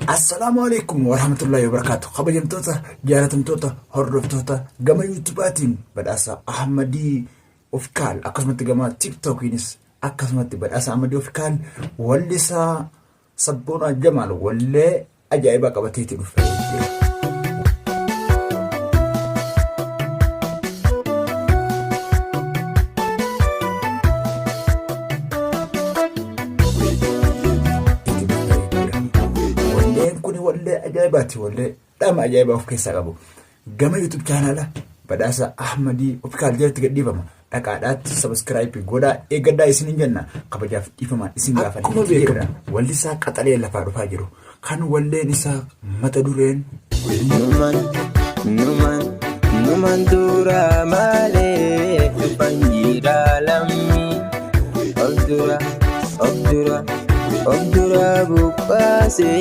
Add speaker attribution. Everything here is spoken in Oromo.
Speaker 1: Assalaamu alaikum warahmatullahi wabarakatuh. Kabajamtoota, jaalatamtoota, hordoftoota gama yuutuubaatiin Badhaasa Ahmadii Ofikaal, akkasumatti gama tiiktookiinis akkasumatti Badhaasa Ahmadii Ofikaal wallisaa Sabboonaa Jamaal wallee ajaa'ibaa qabateeti dhufe. Walleen kun wallee ajaa'ibaati. Wallee dhama ajaa'ibaa of keessaa qabu. Gama YouTube chaanaala Badhaasa Ahmadii Ofikaal jalatti gadhiifama. Dhaqaadhaatti sabiskiraayipii godhaa eeggadhaa isiniin jenna. Kabajaaf dhiifamaan isin gaafanna. Akkuma beekamu wallisaa qaxalee lafaa dhufaa jiru. Kan walleen isaa mata dureen.
Speaker 2: Numan, numan, numan dura malee dhufan jira lammii. Of dura, of dura, of dura buqqaasee.